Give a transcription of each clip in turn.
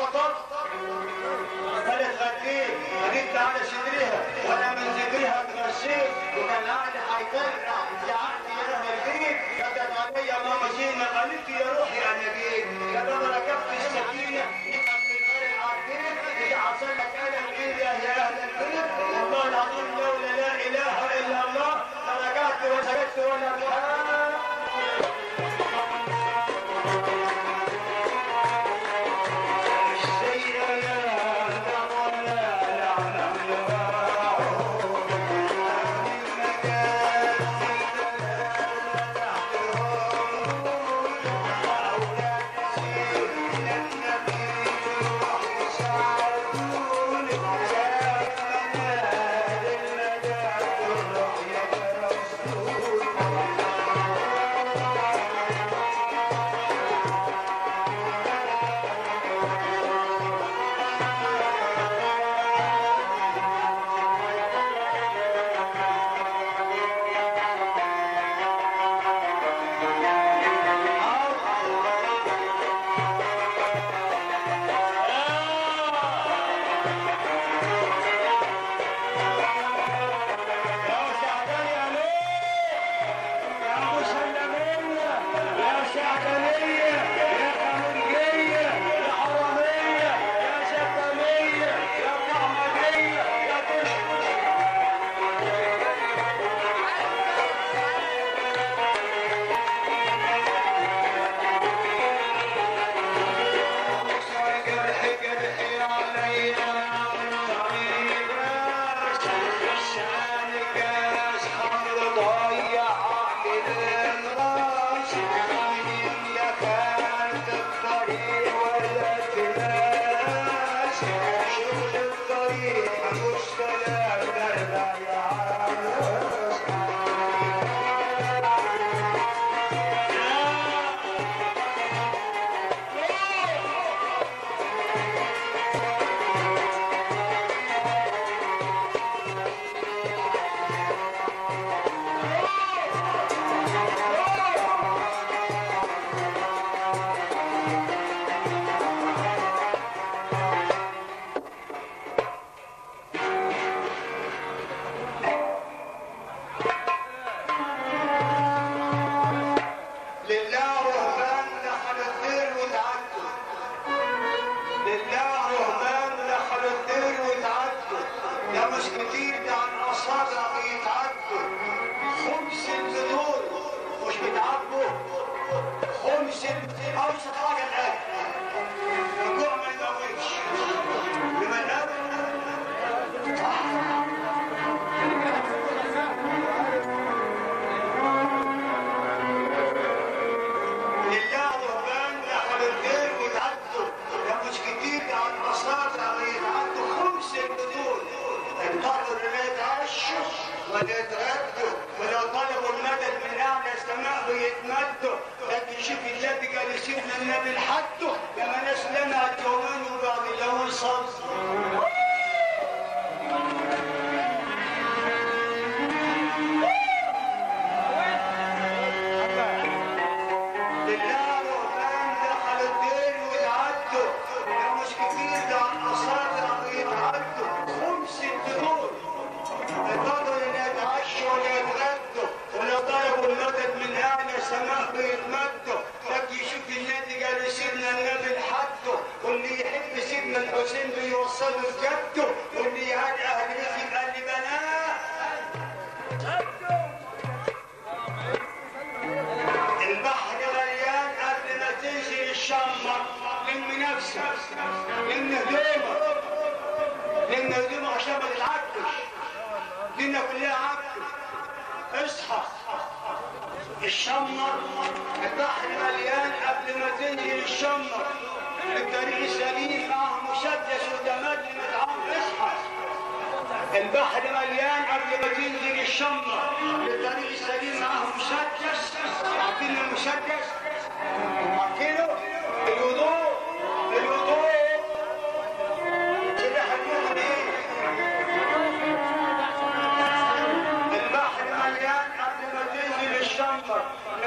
فطرت ولا اتغديت، غبت على صدرها ولا من ذكرها اتغشيت، وكان عقلي هيفرقع يا عقلي يا اهل البيت، ردت عليا ماما زينة قالت لي يا روحي انا جيت، يا بابا ركبت السفينة نفهم من غير العديت، اذا حصل لك الم الا يا اهل البيت، والله العظيم لولا لا اله الا الله لرجعت وسجدت ولا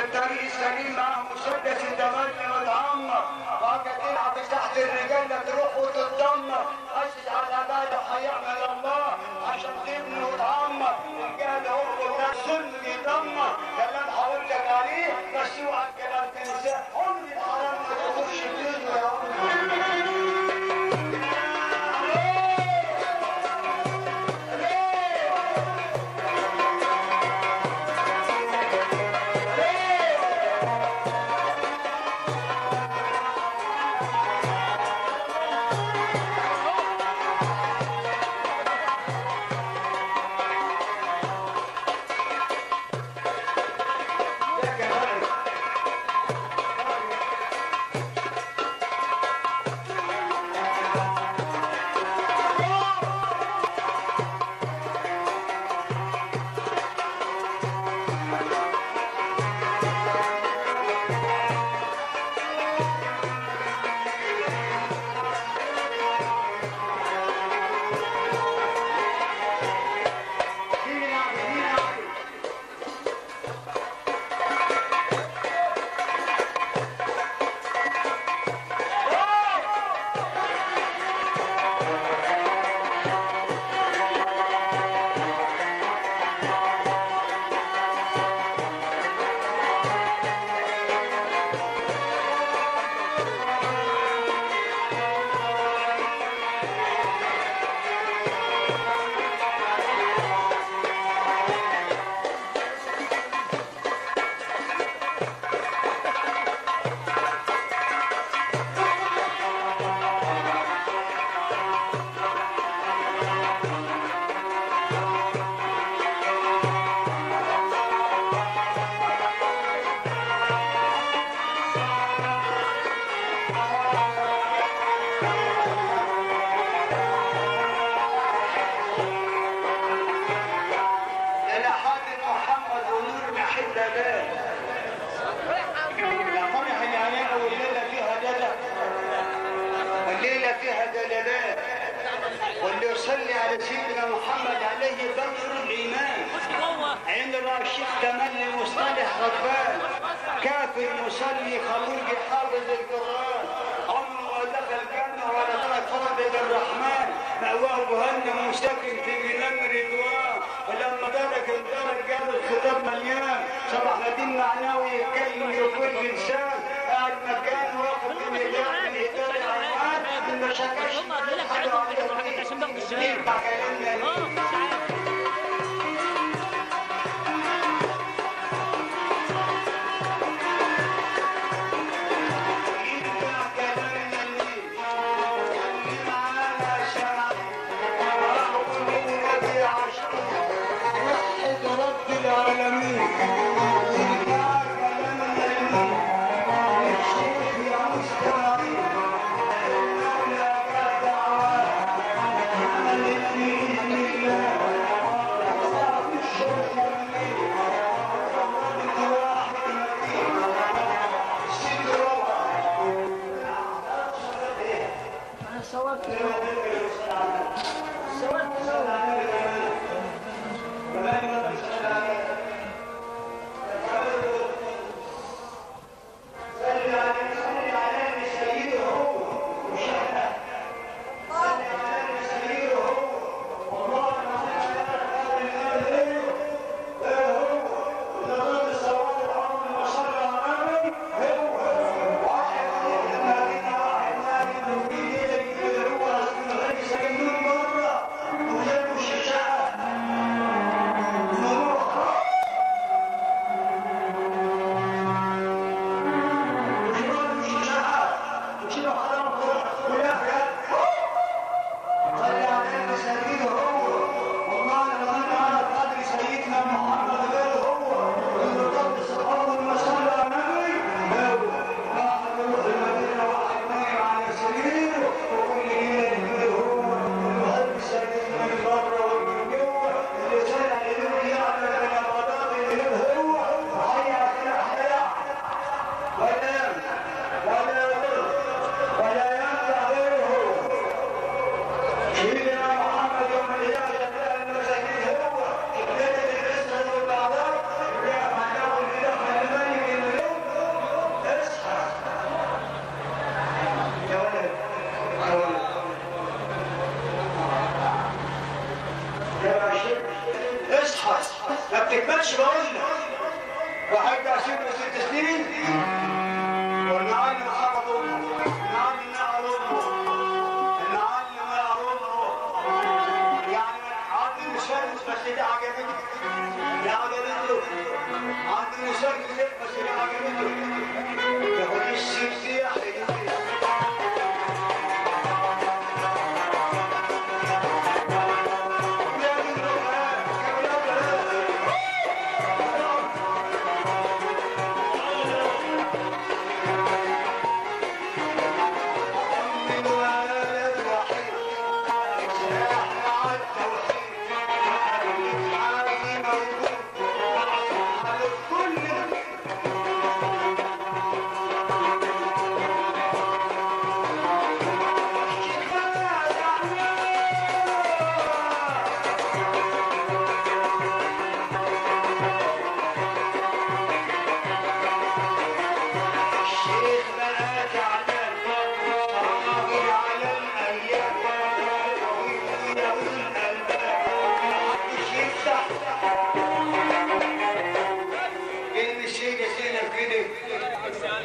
الطريق السليم معاه مسدس الدمار متعمر، وقت تلعب تحت الرجال لا تروح سيدنا محمد عليه بدر الإيمان. عند الشيخ تملي مصطلح غضبان، كافر مصلي خلوج حافظ القرآن، عمره ما دخل الجنة ولا ترك فضل الرحمن، مأواه جهنم وساكن في جنان رضوان. ولما درك الدرج جاب الخطاب مليان، صبح نديم معنوي يتكلم لكل إنسان، قاعد مكانه واخد من الإدارة العنوان، ما شكاش ينفع كلامنا.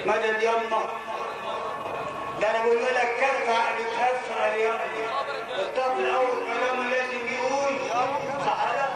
مدد يما، ده انا بقول لك كف عقل تهف على يما. الطفل اول كلامه لازم يقول صح ولا لا؟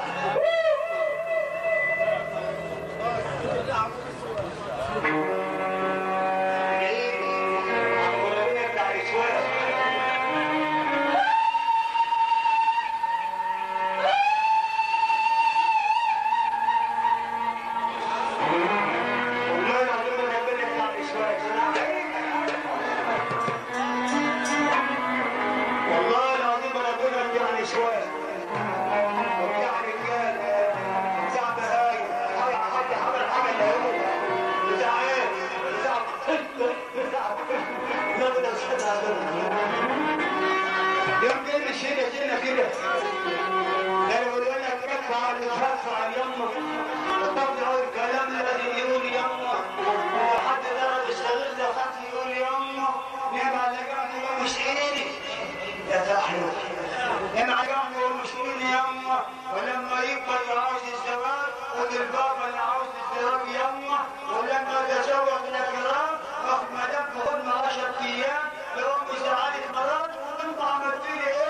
والله العظيم انا بقول لك يعني شويه. يما، ولما يكبر وعاوز الزواج قول البابا انا عاوز الزواج يما، ولما تزوج الكرام رغم لف هم 10 ايام لو امي زعلت مرات انت عملت لي ايه؟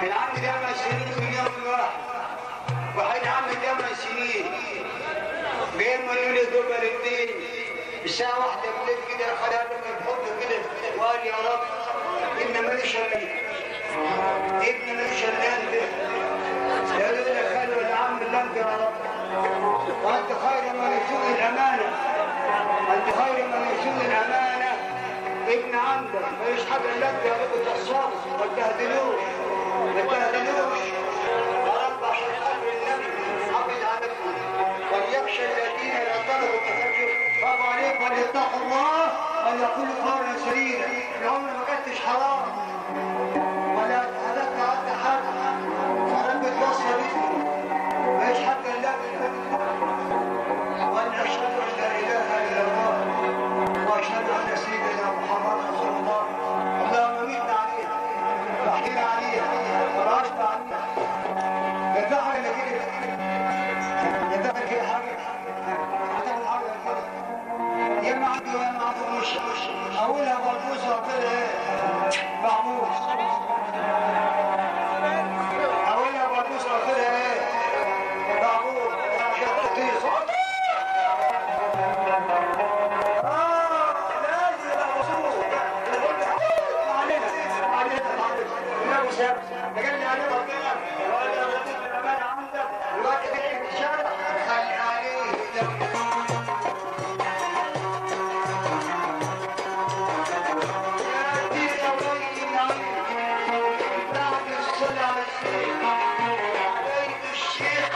كان عندي 8 سنين في اليوم الواحد، وحين عمي 8 سنين جاي من يولد دول الاثنين الساعة 1 بالليل كده خدها لما بحب كده وقال يا رب ابن ماليش الا انت، ابن ماليش الا انت، يا لولا خال ولا عم الا انت يا رب، وانت خير من يسوق الامانة، انت خير من يسوق الامانة، ابن عندك ماليش حاجة الا انت يا رب، تخسره ما تبهدلوش ما تبهدلوش يا رب، عشان خاطر النبي حافظ عليكم، وليخشى الذين لا طلبوا التفجر، برافو عليكم، وليتقوا الله وليقولوا قولا سديدا. العمر ما كنتش حرام ولا هلكت عند حد، يا رب توصى بيكم ماليش حاجة الا انت، وانا اشهد ان لا اله الا الله واشهد ان سيدنا محمد رسول الله. اللهم متنا عليه واحينا عليه وراشنا عليه. يدعي لك كده، يدعي كده حاجة، هتعمل حاجة كده يا اما عندي ويا اما عنده مش اولها بلبوسه وكده ايه بعبوس، اولها بلبوسه وكده ايه بعبوس، عشان تطيس عليك الشيخ.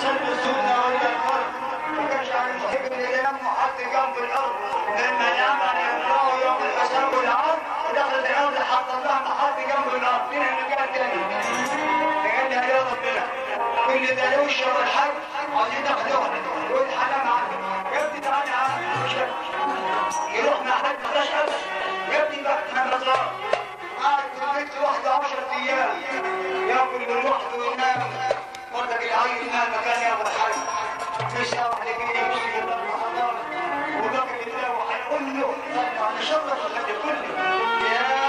يصلي السنة ولا الفرض، ما كانش على المحب اللي لمه حط جنب الارض، لما العمل يقراه يوم الحساب والعرض، ودخلت الارض حط الله حط جنب الارض، فين المكان تاني؟ لان يا ربنا كل ده لو الشر الحي عايزين ناخدوها والحلال معاك يا ابني، تعالى يروح مع حد ما ابدا يا ابني بقى ما مزار قاعد في البيت لوحده 10 ايام ياكل من لوحده وينام، برضك العيل نام مكان يا ابو الحي مش واحد كده يمشي في الارض حضارة وباقي الله وهيقول له انا شرف الخلق كله يا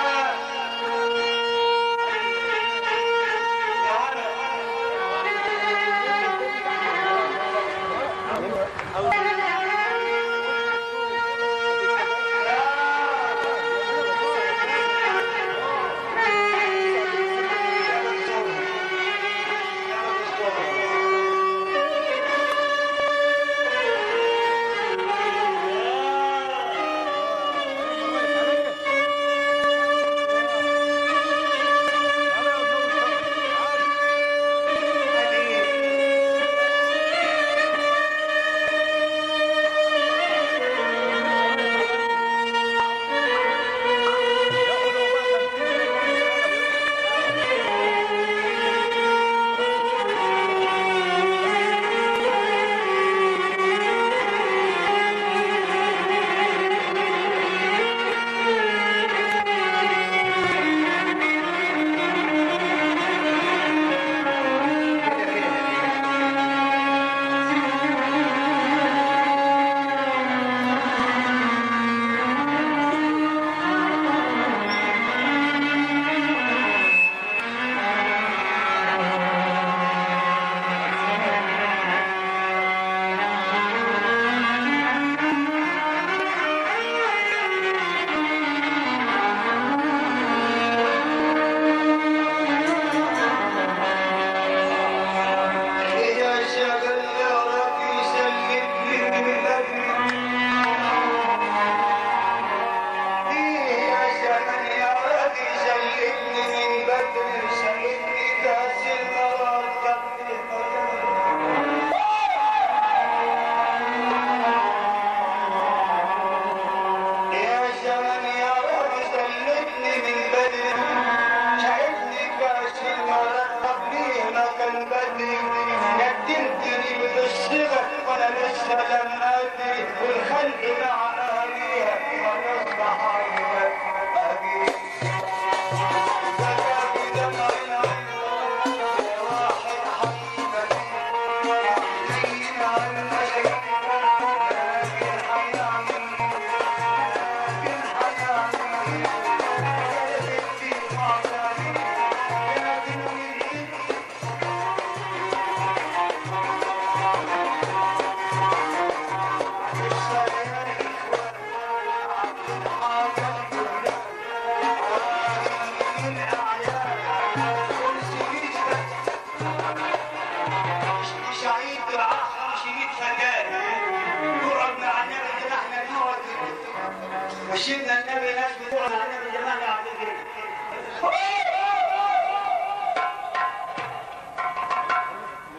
وسيدنا النبي ناس بتقعد مع النبي زمان قاعدين كده.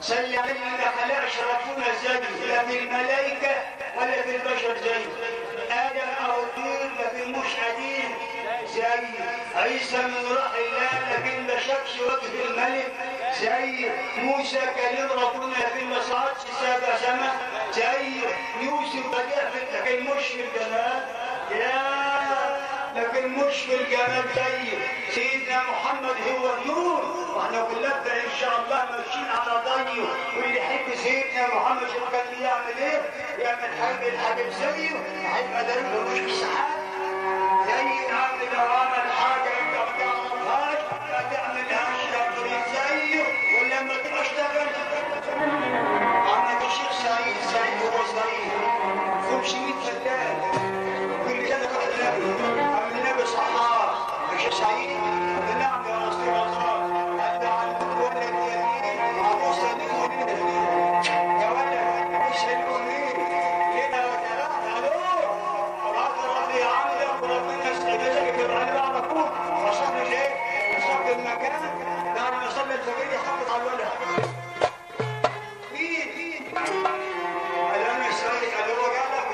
صلي على النبي ما خلقش ربنا زيه لا في الملائكة ولا في البشر زيه. ادم او الدين لكن مش قديم زيه. عيسى من راح الله لكن ما شافش وجه الملك زيه. موسى كلم ربنا لكن ما صعدش سابع سما زيه. يوسف بدأ لكن مش في الجمال يا لكن مش في الجمال زيه. سيدنا محمد هو النور واحنا كلنا ان شاء الله ماشيين على ضيه، واللي يحب سيدنا محمد شوف كان بيعمل ايه؟ يعمل حاجة الحبيب زيه، هيبقى ضربه مش بالسحاب زي عامل لو عمل حاجة انت ما تعرفهاش ما تعملهاش يا زيه، ولما تبقى اشتغل عمك الشيخ سعيد سعيد هو سعيد 500 فدان كل سنة واحد نبي عم النبي صحاب الشيخ سعيد نعم يا رسول الله قال على ولد يمين عروسه يا ولد مش الامين لنا وتراها الو ربي عامل وربنا يسعدك يبقى انا بعرفك. قال انا السيد قال هو جالك.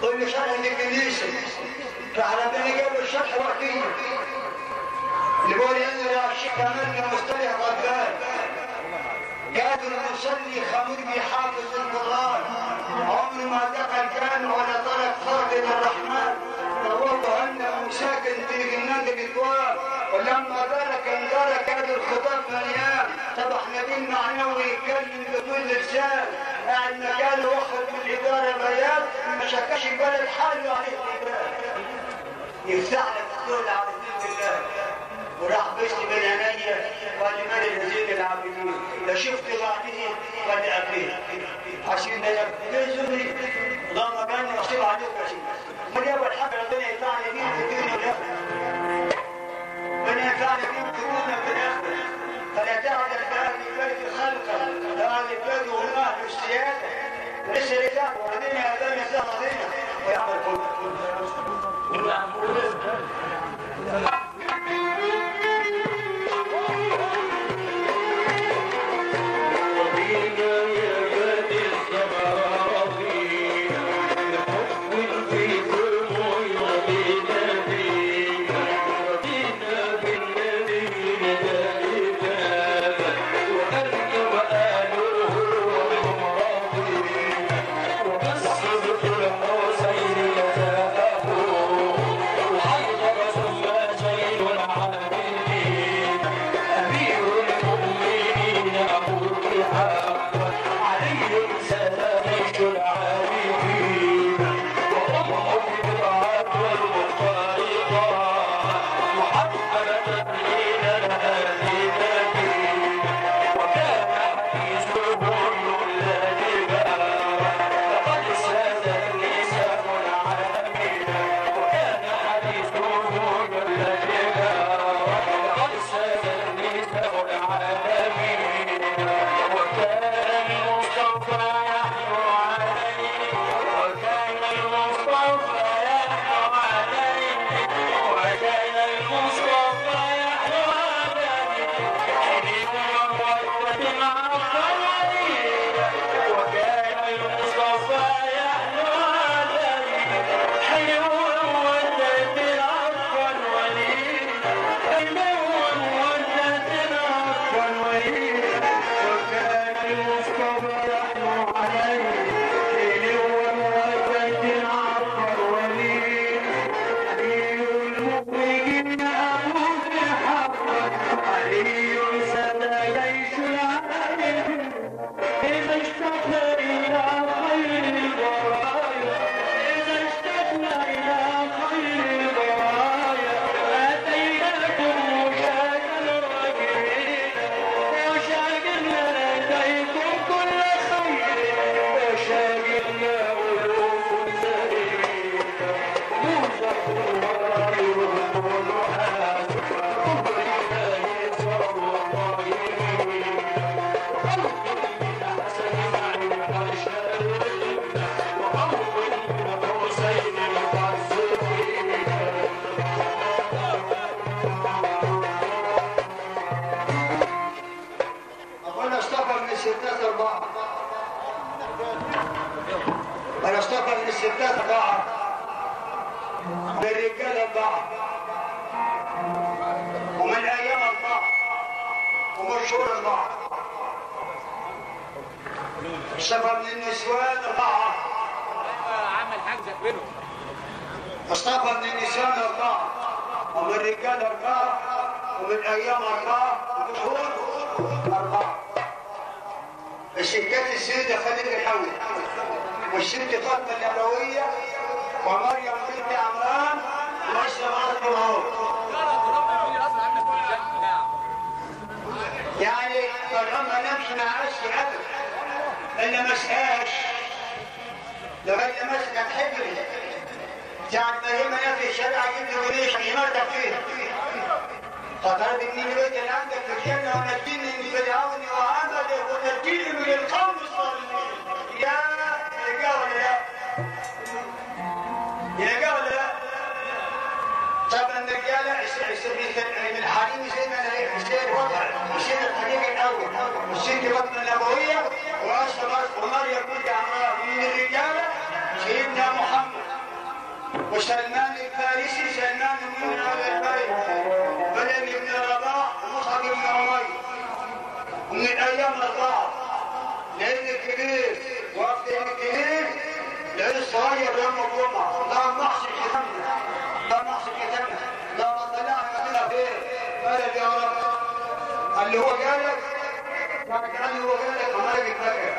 قل شرح الكنيسة راح ربنا جاب له الشرح وقتيا اللي بيقول ان الشيخ كمال مصطلح غلبان كاد المصلي خمير حافظ القران عمره ما دخل جامع ولا ترك فرض للرحمن فهو جهنم وساكن في جنان الجوار ولما درك اندرك كاد الخطاب مليان صبح نبيل معنوي يتكلم بكل لسان قاعد مكانه واخد من الادارة بيان ما شكاش البلد حاله عليه يفتح لك الدول على دين الله وراح بس بين عينيا وقال لي مال الهزيم العابدين لا شفت بعديه ولا قبليه عشان ده يزوري وده مكان نصيب عليك يا سيدي امال يابا الحاج ربنا ينفعني بيه في الدنيا والاخرة ربنا ينفعني بيه في الدنيا وفي الاخرة فلا تعجل باهل البيت خلقا اهل البيت هم اهل السيادة لسه لله ورضينا يا بني رضينا ويعمل كل ومريم بنت عمران من الرجالة سيدنا محمد وسلمان الفارسي سلمان من على البيت بلال بن رباح ومصعب بن عمير. ومن الايام اربعة العيد الكبير وقت الكبير العيد الصغير يوم الجمعة. اللهم احسن ختامنا، اللهم احسن ختامنا، اللهم طلعنا من خير. بلد يا رب. قال له هو جالك؟ قال له هو جالك ومالك الفجر.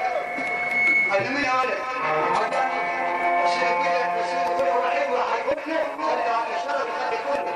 قال له مين قالك؟ بس كده بس كده وحيد وهيقول لك صلي على الشرف خلي كله.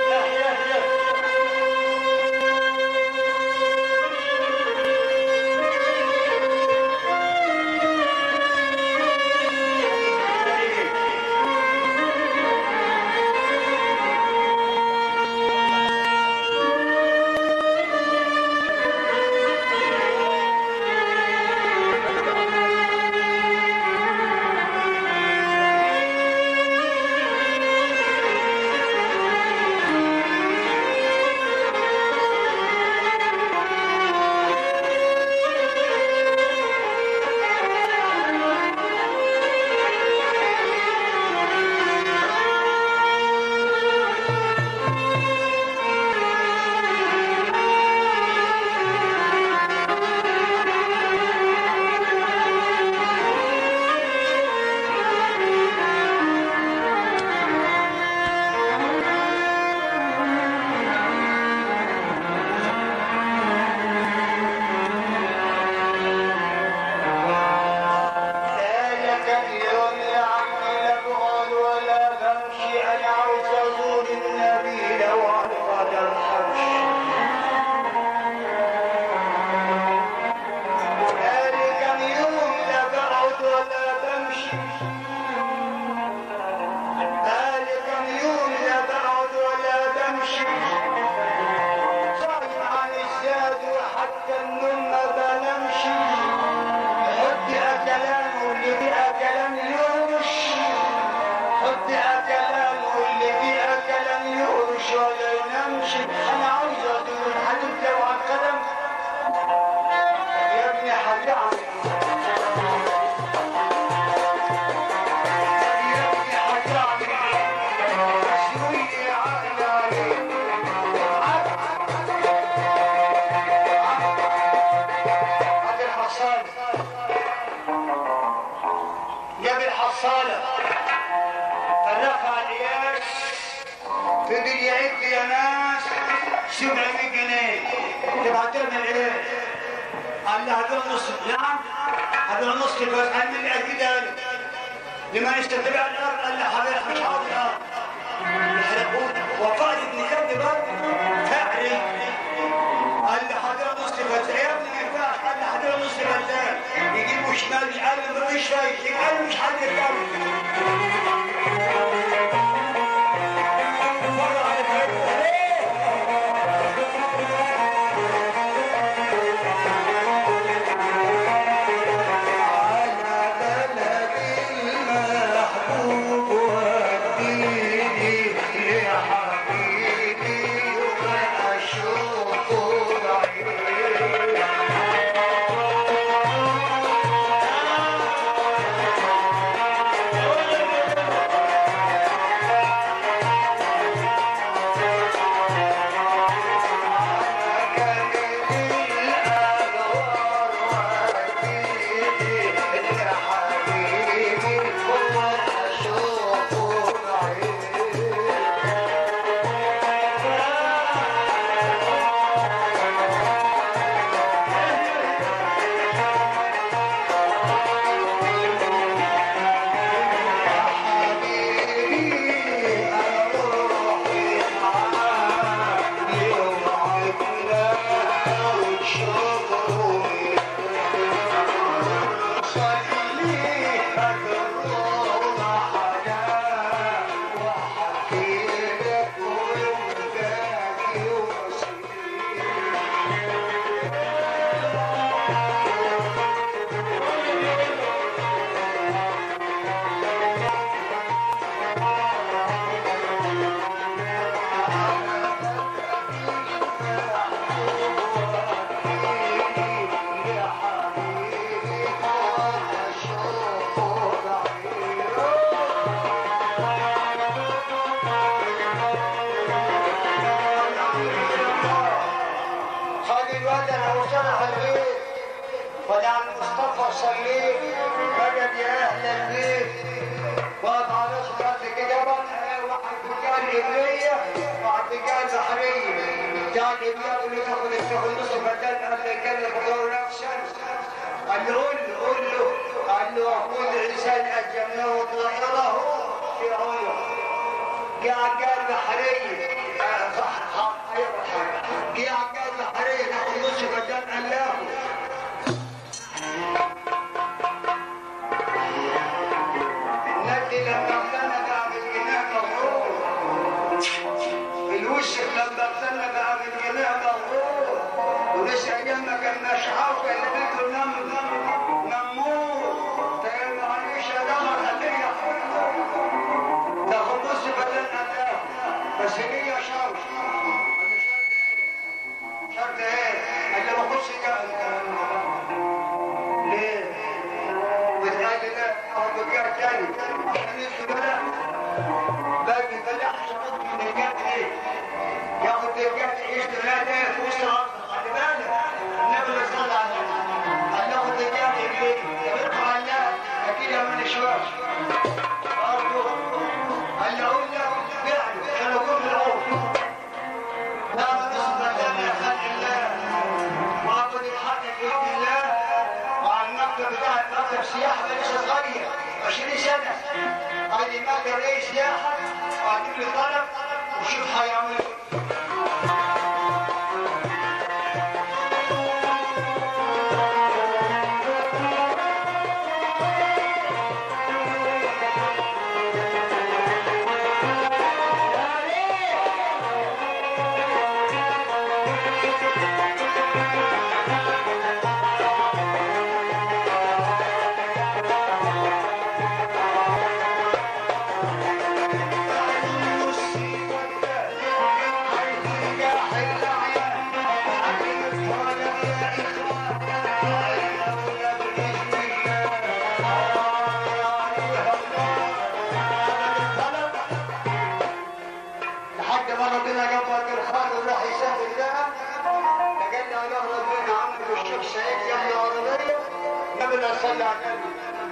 Yeah, yeah, yeah. يعد يا ناس 700 جنيه تبقى تعمل ايه؟ قال لها هبيع نص. نعم هبيع نص بس. قال لي قد كده لمن استتبع الارض؟ قال لها هبيع مش عاوز الارض. وقال ابن كلب برضه فعري. قال لي هبيع نص بس يا ابني ما ينفعش. قال لي هبيع نص بس يجيبوا شمال. قال لي مفيش فايده. قال لي مش حد يركبه.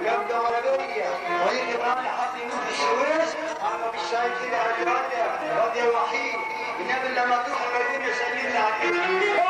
يبدا ورقية ويجي معانا حد يموت في السويس انا مش شايف كده راضي وحيد النبي لما تروح المدينة سلمنا عليه.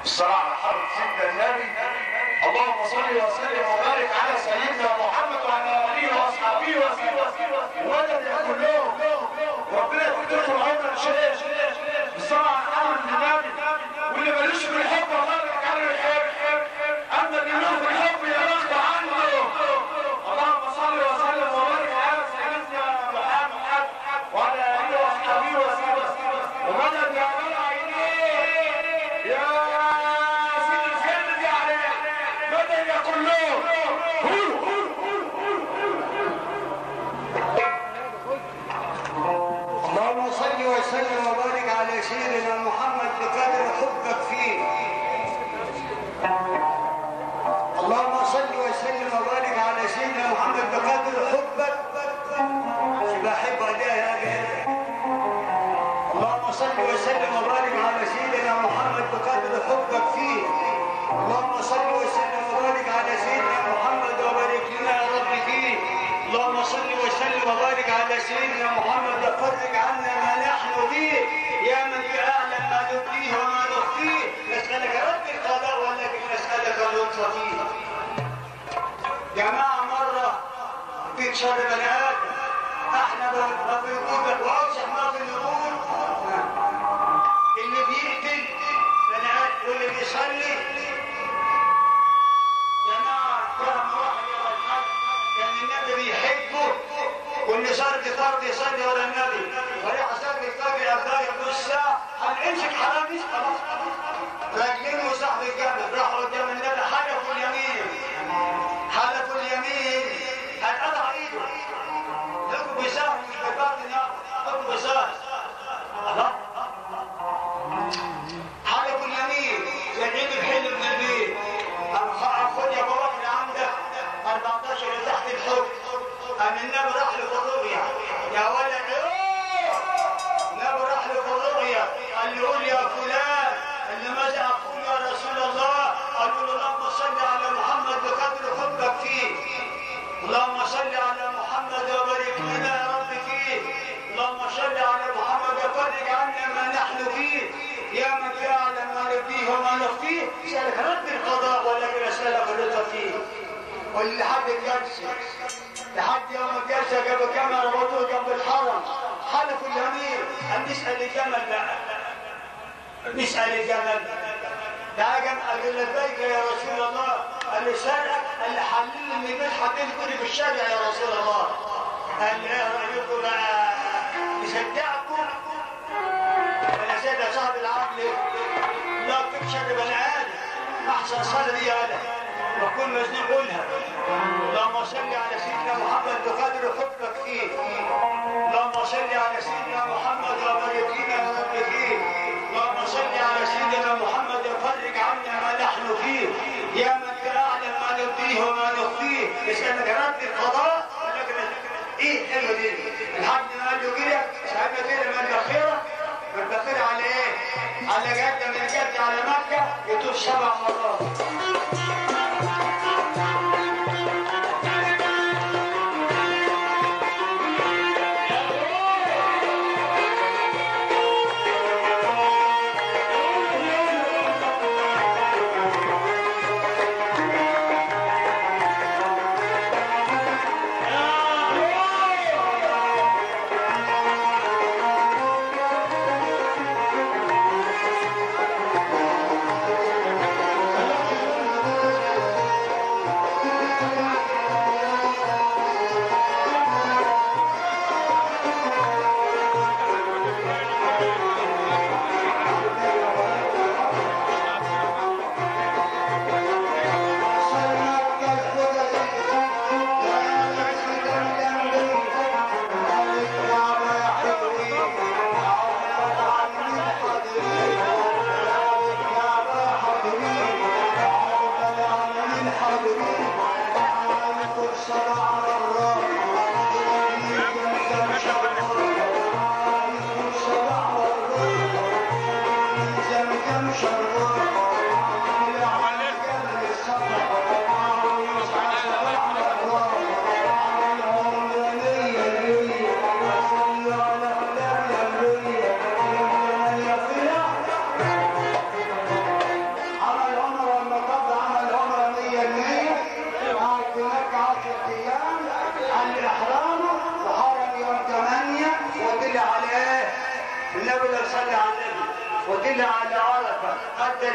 الصلاة على حضرة سيدنا النبي. اللهم صل وسلم وبارك على سيدنا محمد وعلى آله وأصحابه وسلم. ولد كلهم ربنا يديكم العمر يا شيخ. الصلاة على حضرة النبي، واللي مالوش في الحب الله يجعله يحب، أما اللي له في الحب يا بخت عنه. اللهم صل وسلم وبارك على سيدنا محمد وعلى آله وأصحابه وسلم. ومدد يا مال عينيه يا سيد الخير دي عليه، مدد يا كلهم. اللهم صل وسلم وبارك على سيدنا محمد بقدر حبك فيه. اللهم صل وسلم وبارك على سيدنا محمد بقدر حبك. بحب يا اللهم صل وسلم وبارك على سيدنا محمد بقدر حبك فيه. اللهم صل وسلم وبارك على سيدنا محمد وبارك لنا يا رب فيه. اللهم صل وسلم وبارك على سيدنا محمد وفرج عنا ما نحن فيه. يا من يعلم ما نبديه وما نخفيه، نسألك رد القضاء ولكن نسألك اللطف فيه. جماعة مرة فيك شر بني آدم، احنا ما بنقول وأوسع ما بنقول اللي بيقتل بني آدم واللي بيصلي. جماعة كرم واحد يا الحاج كان النبي بيحبه، واللي صار فرض يصلي ورا النبي، وراح صلي الفجر قبلها بنص ساعة، قال امسك حرامي خلاص. راجلين وصاحب الجبل راحوا قدام النبي، حلفوا اليمين، حلفوا اليمين، قال قطع ايده. حكم بسهل مش بالباطن، حكم بسهل. الله حلفوا اليمين، زي الحل من البيت. خد يا ابو بكر عندك 14 تحت الحكم. قام النبي راح له في الرؤيا يا ولد، النبي راح له في الرؤيا قال له قول يا فلان. قال له ماذا اقول يا رسول الله؟ قالوا له اللهم صل على محمد بقدر حبك فيه. اللهم صل على محمد وبارك لنا يا رب فيه. اللهم صل على محمد وفرج عنا ما نحن فيه. يا من يعلم ما نبديه وما نخفيه، سألك رد القضاء ولكن أسألك اللطف فيه. واللي حد الجلسة لحد يوم الجلسة جابوا جمل ربطوه جنب الحرم، حلفوا اليمين أن نسأل الجمل بقى، نسأل الجمل. ده جمل قال له لبيك يا رسول الله. قال له سألك، قال له حلل اللي بيلحق كل بالشارع يا رسول الله. قال له ايه رأيكم بقى؟ نصدقكم ولا سيدنا صاحب العقل؟ لا تكشف بني آدم، أحسن صلاة دي يالا وكل مزنوق قولها. اللهم صل على سيدنا محمد بقدر حبك فيه. اللهم صل على سيدنا محمد وبارك لنا يا رب فيه. اللهم صل على سيدنا محمد وفرج عنا ما نحن فيه. يا من يعلم ما نبديه وما نخفيه، نسألك رد القضاء ولكن ايه حلوة دي. الحاج ما قال له كده، ساعتها كده من البخيره، من البخيره على ايه؟ على جده، من جده على مكة يطوف 7 مرات.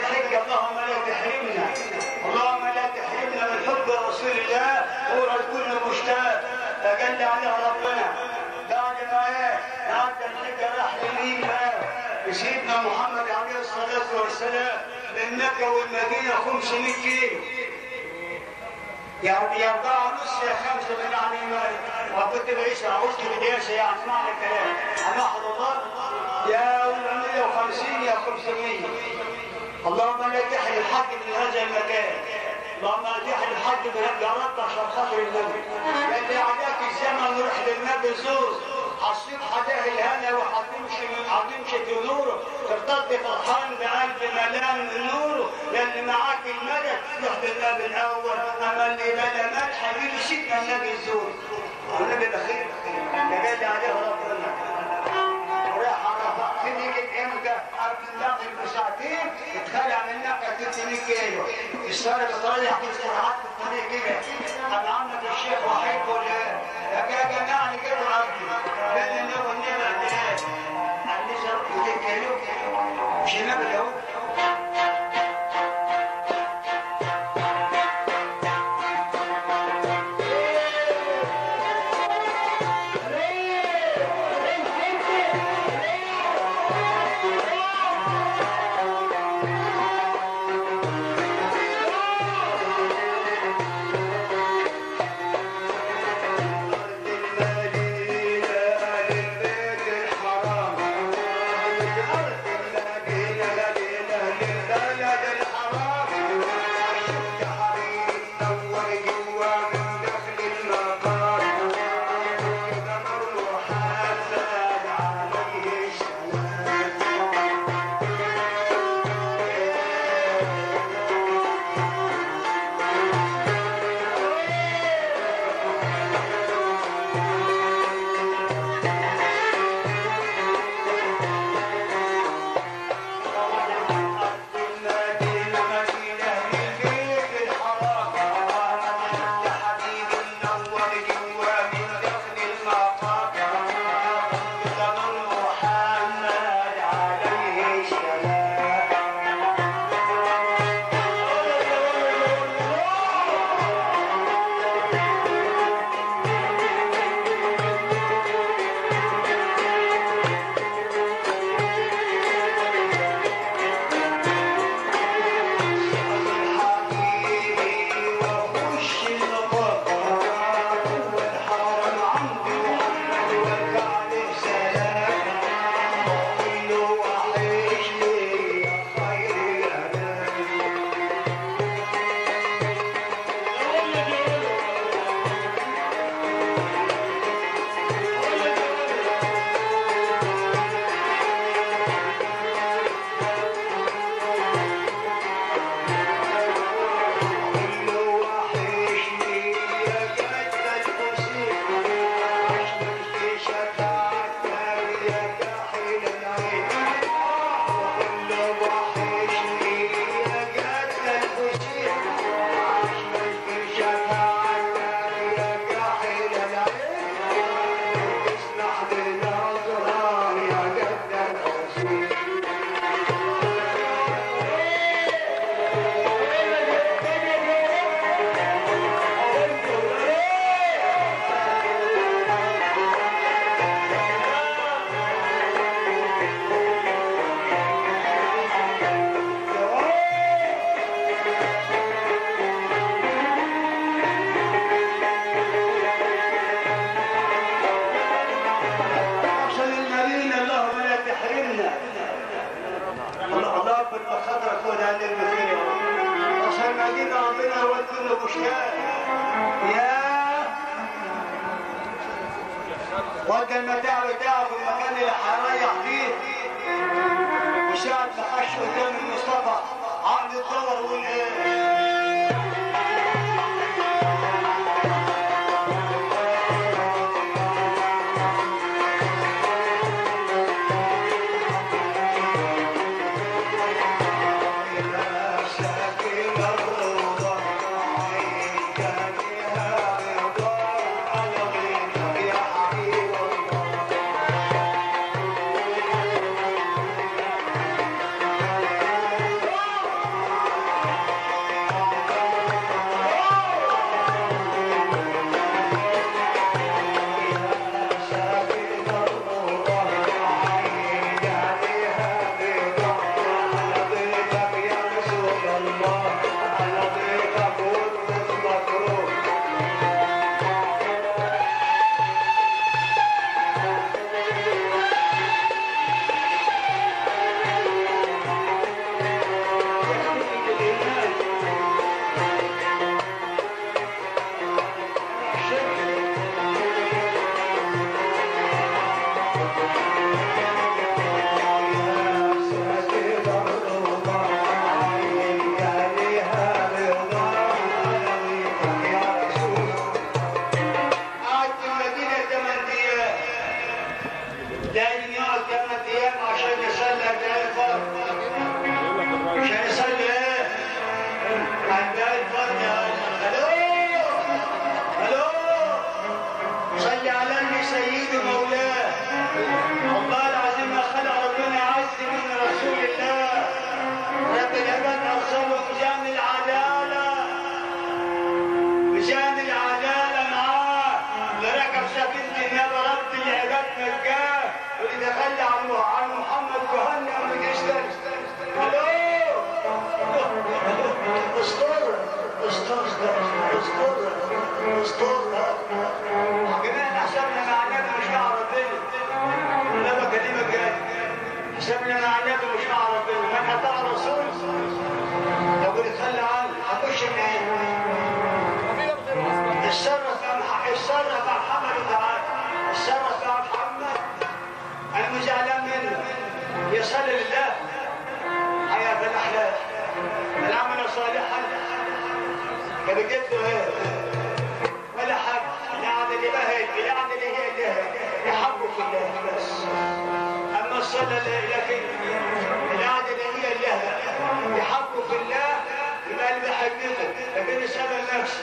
الحج اللهم لا تحرمنا، اللهم لا تحرمنا من حب رسول الله اوعى تكون مشتاق. تجلى عليه ربنا بعد ما ايه عدى الحج راح لمين بقى؟ لسيدنا محمد عليه الصلاة والسلام. من مكة والمدينة 500 كيلو، يعني 4.5 يا 5 من يعني ما كنت بعيش عاوزت بداية يعني معنى الكلام انا حضرتك يا 150 يا 500. اللهم لا تحرم حد من هذا المكان، اللهم لا تحرم حد من يا رب عشان خاطر النبي. اللي عداك الزمن روح للنبي زور، حصيت حداه الهنا وحتمشي هتمشي في نوره، ترتد فرحان بقلب ملان من نوره، لان معاك المدد روح للنبي الاول. اما اللي بلا مدح يجي سيدنا النبي الزور، والنبي بخير تجلى عليه ربنا. وراح عرفات يجي امتى؟ قبل المغرب بساعتين اتخلع من مكة 300 كيلو، السارة بتريح في سرعات في الطريق كده. انا عمك الشيخ وحيد ولا ايه؟ يا جماعة كده عبدي بين النبي والنبي قد ايه؟ قال لي 200 كيلو مش النبي اهو. ودى المتاع بتاعه في المكان اللي هيريح فيه، وساعة ما خش قدام المصطفى عقد الدور والايه؟ عندها الفرد. الو الو، صلي على النبي سيد مولاه. والله العظيم ما خلق ربنا عز من رسول الله. رب العباد ارسله ميزان العدالة، ميزان العدالة معاه. اللي ركب سفينة النبي رب العباد نجاه، واللي تخلى عن محمد جهنم وتشتري. الو استر استر استر استر. جماعة حسابنا مع النبي مش مع ربنا. انا بكلمك جد، حسابنا مع النبي مش مع ربنا. من اطاع الرسول لو اتخلى عنه هخش منين؟ اتصرف اتصرف مع محمد تعالى، اتصرف مع محمد. انا مش زعلان منه، يصلي لله حياة في الاحلام. من عمل صالحا فبجد له ايه؟ ولا حاجة. القعدة اللي بهت، القعدة اللي هي اللي يحبوا في الله بس. اما الصلاة لكن القعدة اللي هي اللي يحبوا في الله يبقى اللي بيحبكم. لكن الصلاة النفس،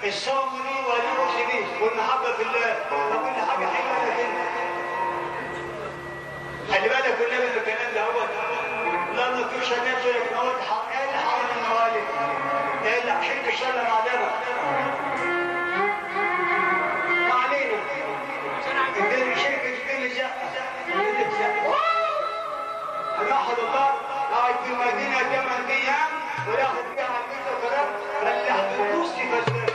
الصوم لي وللمسلمين والمحبة في الله وكل حاجة حلوة. لكن خلي بالك والنبي من الكلام ده هو لا ما تقولش الناس، لكن هو ايه اللي حرم الموالد؟ ايه اللي عشان تشتغل مع ده؟ ما علينا. الدنيا شركة الدنيا زقه، الدنيا زقه. هنوحد الله قاعد في المدينة 8 ايام وياخد فيها على البيت وكلام فلاح بالنص فلاح.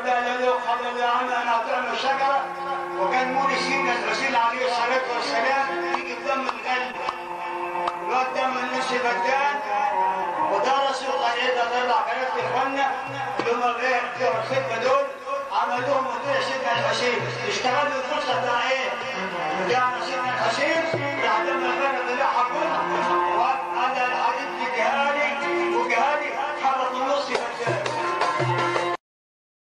لا لا لا، قال له يا عم انا هطعم الشجرة. وكان مولي سيدنا الحسين عليه الصلاة والسلام يجي بدم القلب، الواد ده من نفس بدان ودرسوا قال طلع كلام اخواننا اللي هم ايه بتوع الخدمة دول، عملوهم وطلع سيدنا الحسين، اشتغلوا الفرصة بتاعتهم.